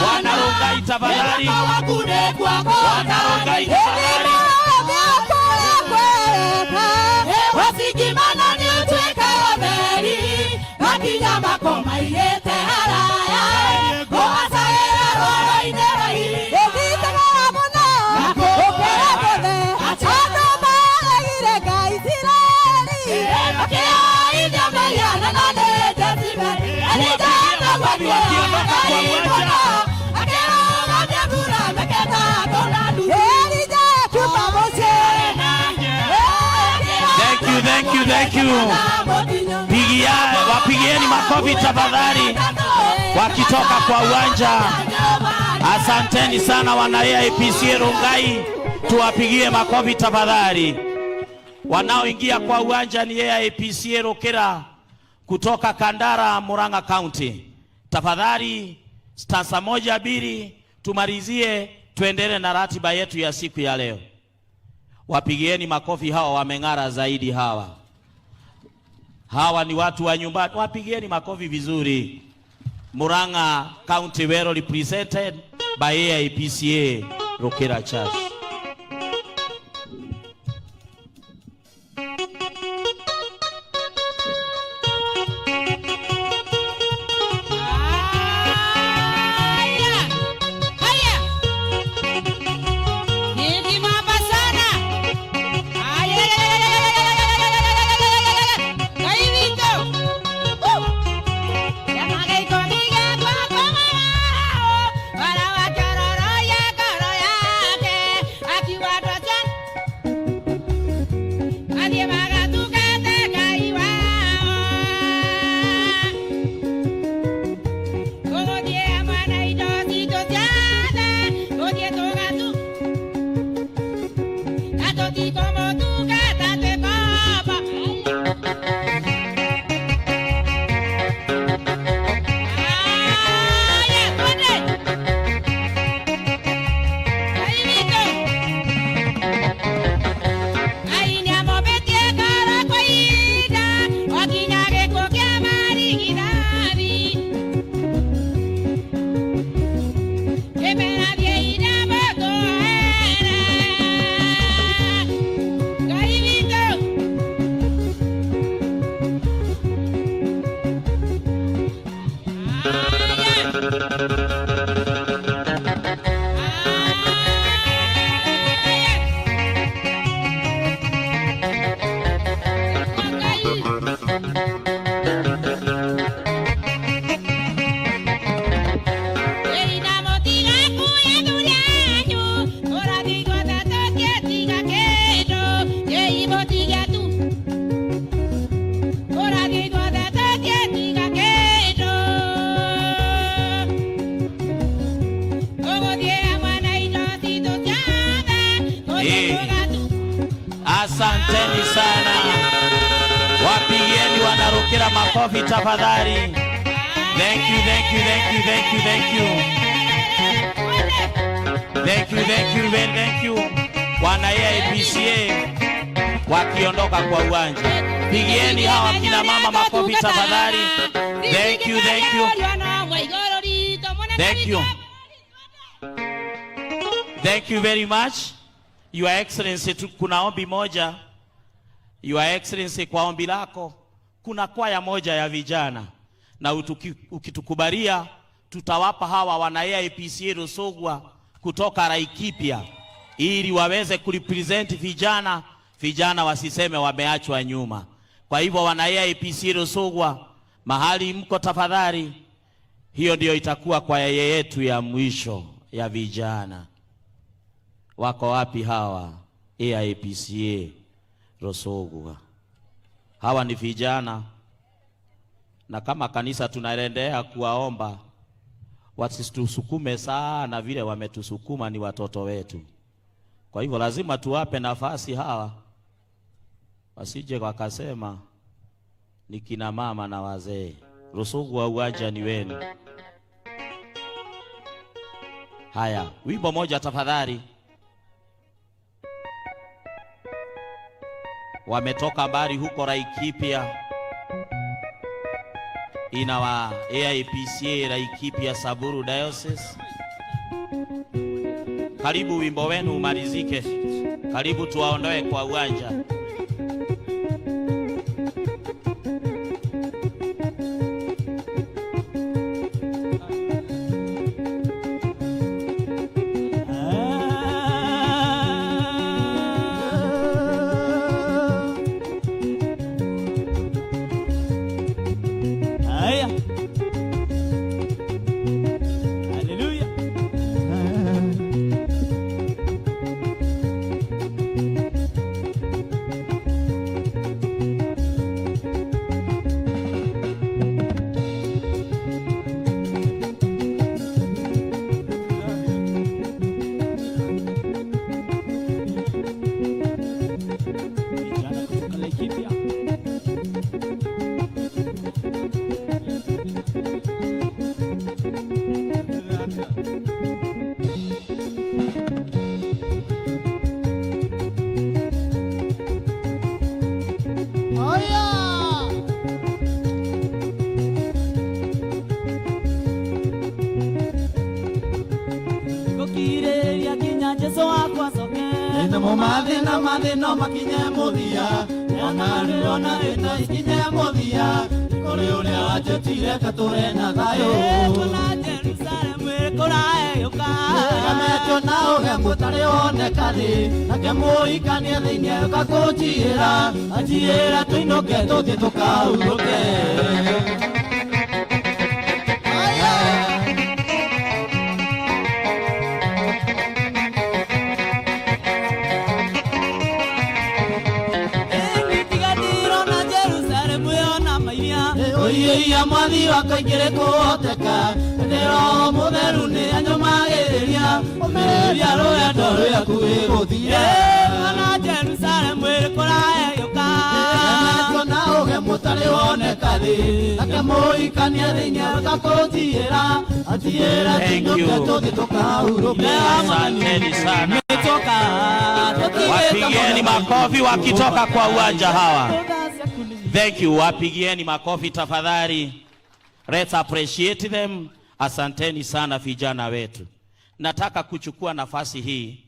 Bwana Rongai tafadhali. Bwana Rongai tafadhali. Makofi wakiondoka kwa uwanja. Thank you, thank you, thank you. Pigia, wapigieni makofi tafadhali wakitoka kwa uwanja. Asanteni sana wana AIPCA Rongai, tuwapigie makofi tafadhali. Wanaoingia kwa uwanja ni AIPCA Rukira kutoka Kandara, Murang'a County. Tafadhali stanza moja mbili tumalizie, tuendelee na ratiba yetu ya siku ya leo. Wapigieni makofi hawa, wameng'ara zaidi hawa. Hawa ni watu wa nyumbani, wapigieni makofi vizuri. Murang'a County well represented by AIPCA Rukira Church. Haya. Haya. Nikimwamba sana. Haya. Kaivito. Yamagaikomiga kwa koma wala watororo ya koro yake akiwatocha athiĩ magatungate Ngai wao. Tũgũthiĩ hamwe na indo citũ ciothe, tũthiĩ tũgatu na tũtikũmũtungata twĩ ngombo. Haya, twende. Ngai witũ. Ngai nĩamũmbĩtie ngoro kwa ihinda, o nginya gĩkuũ kĩa marigithathi. Kĩmera thiĩ ina mũtũhere. Ngai Asanteni sana. Wapigieni wanarukira makofi tafadhali. Thank you, thank you, thank you, thank you, thank you. Thank you, thank you, very thank you. Wana AIPCA wakiondoka kwa uwanja. Pigieni hawa kina mama makofi tafadhali. Thank you, thank you. Thank you. Thank you very much. Your Excellency, kuna ombi moja. Your Excellency, kwa ombi lako kuna kwaya moja ya vijana na ukitukubalia tutawapa hawa wana AIPCA Rusugwa kutoka Laikipia ili waweze kurepresent vijana, vijana wasiseme wameachwa nyuma. Kwa hivyo wana AIPCA Rusugwa, mahali mko tafadhali, hiyo ndio itakuwa kwaya yetu ya mwisho ya vijana. Wako wapi hawa AIPCA Rusugwa? Hawa ni vijana, na kama kanisa tunaendelea kuwaomba wasitusukume sana vile wametusukuma, ni watoto wetu. Kwa hivyo lazima tuwape nafasi hawa, wasije wakasema ni kina mama na wazee. Rusugwa, uwanja ni wenu. Haya, wimbo moja tafadhali. Wametoka mbali huko Laikipia, ina wa AIPCA Laikipia Samburu Diocese. Karibu wimbo wenu umalizike. Karibu tuwaondoe kwa uwanja. Haya. Haleluya. Vijana kutoka Laikipia. Gũkirĩrĩria nginya Jesũ wakwa acoke. Namo mathĩna mathĩna makinye mũthia, ona ruo na thĩna ikinye mũthia, kũrĩ ũrĩa wanjĩtire ngatũre na thayũ. Kuona Jerusalemu ĩkũraeyũka. Gemetio na ũgemu ũtarĩ woneka thĩ, nake mũhikania thĩinĩ ũka kũnjiĩra, anjiĩra tũinũke tũthiĩ tũkahurũke. Nĩtiganĩirwo na Jerusalemu yona mairia. Oiya mwathi wakwa ingĩrĩ kũhoteka, ĩndĩ Roho Mũtheru nĩ anyũmagĩrĩria, ũmĩrĩria rũgendo rwĩhakuhĩ gũthira. Kuona Jerusalemu ĩkũraeyũka. Gemetio na ũgemu ũtarĩ woneka thĩ, nake mũhikania thĩinĩ ũka kũnjiĩra, anjiĩra Thank you. tũinũke tũthiĩ tũkahurũke. Asanteni sana. Nĩtũka Wapigieni makofi wakitoka kwa uwanja hawa. Thank you. Wapigieni makofi tafadhali. Let's appreciate them. Asanteni sana vijana wetu. Nataka kuchukua nafasi hii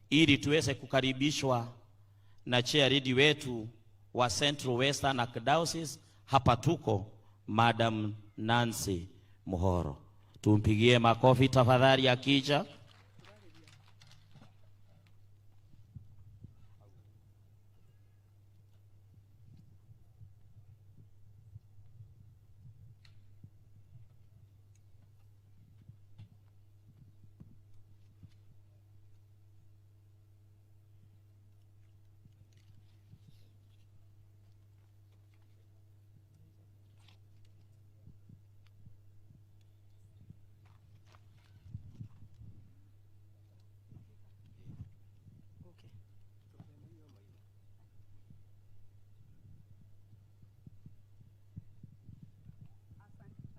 ili tuweze kukaribishwa na chair wetu wa Central Western Archdiocese hapa tuko, Madam Nancy Muhoro. Tumpigie makofi tafadhali akija.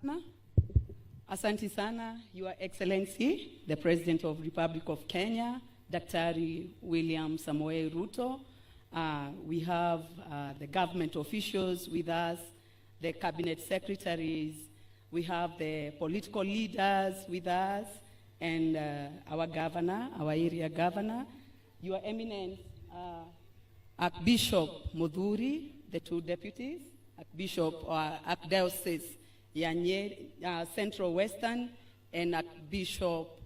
Sana. Asante sana, Your Excellency, the President of Republic of Kenya, Daktari William Samoei Ruto. We have the government officials with us, the cabinet secretaries, we have the political leaders with us, and our governor, our area governor, Your Eminence, Archbishop Muthuuri, the two deputies, Archbishop Archdiocese ya Nyeri, Central Western, and Archbishop